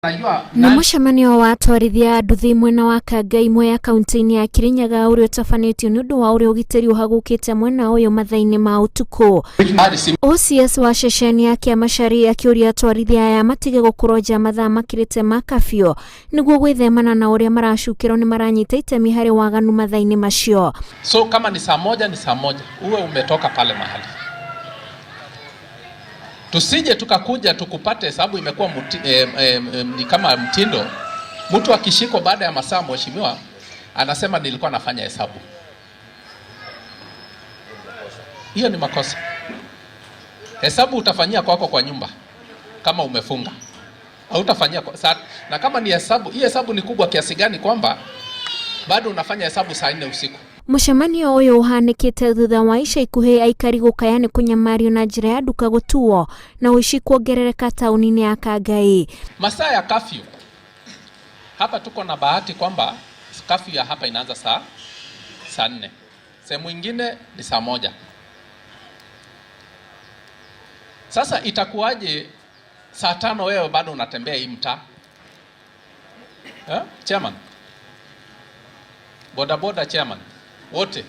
Nĩ mũcemanio wa atwarithia a nduthi mwena wa Kangai Mwea kaunti-inĩ ya Kirinyaga ũrĩa ũtabanĩtio nĩ ũndũ wa ũrĩa ũgitĩri ũhagũkĩte mwena ũyũ mathaa-inĩ ma ũtukũ. OCS wa ceceni ya Kĩamacari akĩũria atwarithia aya matige gũkorwo nja mathaa makĩrĩte ma kafio nĩguo gwĩthemana na ũrĩa maracukĩrwo nĩ maranyita itemi harĩ waganu mathaa-inĩ macio. So kama ni saa moja ni saa moja, uwe umetoka pale mahali, tusije tukakuja tukupate, sababu imekuwa ni kama mtindo. Mtu akishikwa baada ya masaa, mheshimiwa, anasema nilikuwa nafanya hesabu. Hiyo ni makosa. Hesabu utafanyia kwako kwa nyumba kama umefunga, hautafanyia kwa saa. Na kama ni hesabu, hii hesabu ni kubwa kiasi gani kwamba bado unafanya hesabu saa 4 usiku? Mũcemanio ũyũ ũhanĩkĩte thutha wa ica ikuhĩ aikari gũkaya nĩ kũnyamario na njĩra ya nduka gũtuo na ũici kuongerereka taũni-inĩ ya Kangai. Masaa ya kafyu hapa tuko na bahati kwamba kafyu ya hapa inaanza saa 4, sehemu ingine ni saa 1. Sasa itakuwaje saa 5 wewe bado unatembea hii mtaa? Chairman, boda boda chairman wote,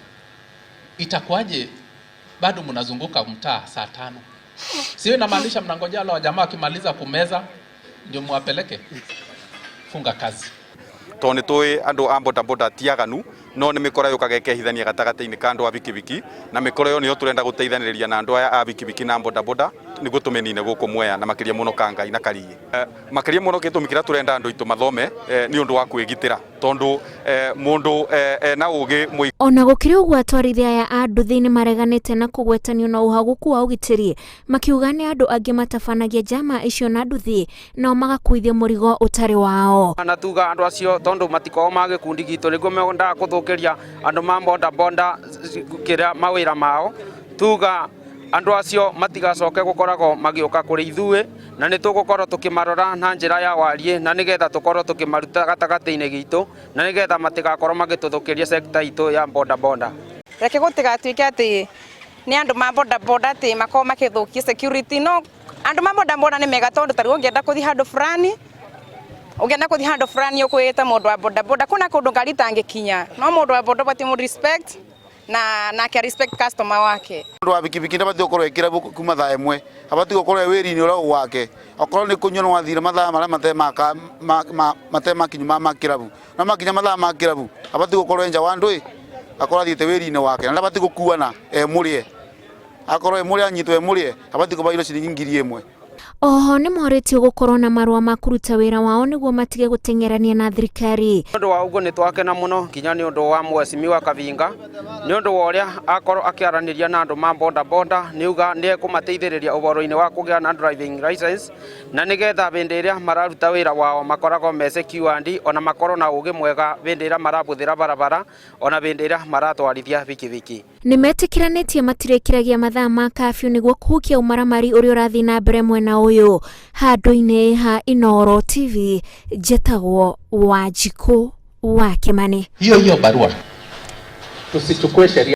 itakuwaje bado mnazunguka mtaa saa 5? Sio inamaanisha mnangojea wale wajamaa wakimaliza kumeza ndio muwapeleke? Funga kazi. Tondũ nĩ tũĩ andũ a boda boda ti aganu, no nĩ mĩkora yũkaga ĩkehithania gatagatĩ-inĩ ka andũ a bikibiki, na mĩkora ĩyo nĩyo tũrenda gũteithanĩrĩria na andũ aya a bikibiki na boda boda nĩguo tũmĩnine gũkũ Mwea na makĩria mũno Kangai na Kariĩ. Makĩria mũno gĩtũmi kĩrĩa tũrenda andũ aitũ mathome nĩ ũndũ wa kwĩgitĩra, tondũ mũndũ ena ũgĩ mũingĩ. Ona gũkĩrĩ ũguo, atwarithia aya a nduthi nĩ mareganĩte na kũgwetanio na ũhagũku wa ũgitĩri, makiuga nĩ andũ angĩ matabanagia njama icio na nduthi nao magakuithia mũrigo ũtarĩ wao. Na tuga andũ acio tondũ matikoragwo ma gĩkundi gitũ nĩguo mendaga gũthũkĩria andũ ma boda boda kĩrĩa mawĩra mao, tuga andũ acio matigacoke gũkoragwo magĩũka kũrĩ ithuĩ, na nĩ tũgũkorwo tũkĩmarora na njĩra ya wariĩ, na nĩgetha tũkorwo tũkĩmaruta gatagatĩ-inĩ gitũ, na nĩgetha matigakorwo magĩtũthũkĩria sector itũ ya boda boda. Reke gũtigatuĩke atĩ nĩ andũ ma boda boda atĩ makorwo makĩthũkia security, no andũ ma boda boda nĩ mega tondũ ta rĩu ũngĩenda kũthiĩ handũ fulani, ũngĩenda kũthiĩ handũ fulani ũkwĩte mũndũ wa boda boda, kuna kũndũ ngari itangĩkinya, no mũndũ wa boda ũbatiĩ mũ respect na nake respect customer wake. Mũndũ wa bikibiki ndabatiĩ gũkorwo e kĩrabu kuma thaa 1, abatiĩ gũkorwo e wĩra-inĩ ũrĩa wake. Okorwo nĩ kũnyua no athire mathaa marĩa mate makinyu ma kĩrabu, no makinya mathaa ma kĩrabu abatiĩ gũkorwo e nja wa ndũĩ, akorwo athiĩte wĩra-inĩ wake, na ndabatiĩ gũkuana e mũrĩe, akorwo e mũrĩe anyitwo e mũrĩe abatiĩ kũbairwo ciringi 1000. Oho nĩ morĩtio gũkorwo na marũa ma kũruta wĩra wao nĩguo matige gũteng'erania na thirikari. Nĩ ũndũ wa ũguo nĩ twakena mũno nginya nĩ ũndũ wa mheshimiwa Kavinga, nĩ ũndũ wa ũrĩa akorwo akĩaranĩria na andũ ma boda boda, nĩ uga nĩ ekũmateithĩrĩria ũhoro-inĩ wa kũgĩa na driving license, na nĩgetha hĩndĩ ĩrĩa mararuta wĩra wao makoragwo me secured, ona makorwo na ũgĩ mwega hĩndĩ ĩrĩa marabũthĩra barabara, ona hĩndĩ ĩrĩa maratwarithia bikibiki. Nĩ metĩkĩranĩtie matirĩkĩragia mathaa ma kafyu nĩguo kũhukia ũmaramari ũrĩa ũrathiĩ na mbere mwena ũyũ. Handũ-inĩ ha Inooro TV, njetagwo Wanjikũ wa Kĩmani. Hiyo hiyo barua, tusichukue sheria.